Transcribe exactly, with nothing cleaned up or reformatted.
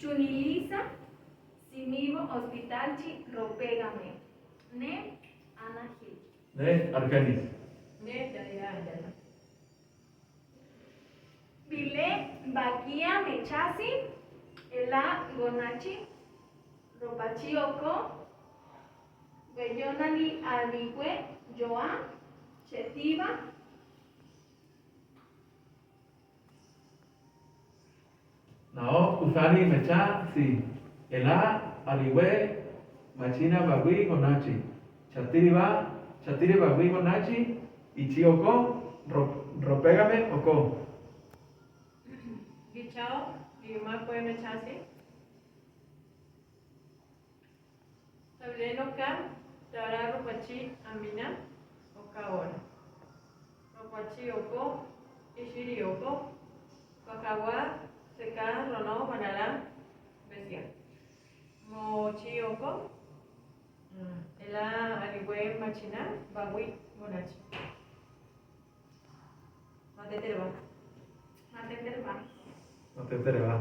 Chunilisa simíbo hospitalchi ropégame. Ne Ana Gil. Ne Argenis. Ne Dayana. Bilé bakíame chasi, elá gonáchi, ropachí okó, weyónali aliwé yowá, chetíba. Nao usáni mechá si, elá aliwé machína bawí gonáchi, chatiri ba, chatiri bawí gonáchi, ichí okó, ro-, ropégame okó. Gichao, giyumá kue mechá si. Tabilé noká, tará ropachí aminá, oká ora. Ropachí okó, ichíri okó, wakawá, seká ronó wanalá, besiá. Mochí okó, mm, elá aliwé machiná, bawí, gonáchi. Matétere ba. Matétere ba. Matétere ba.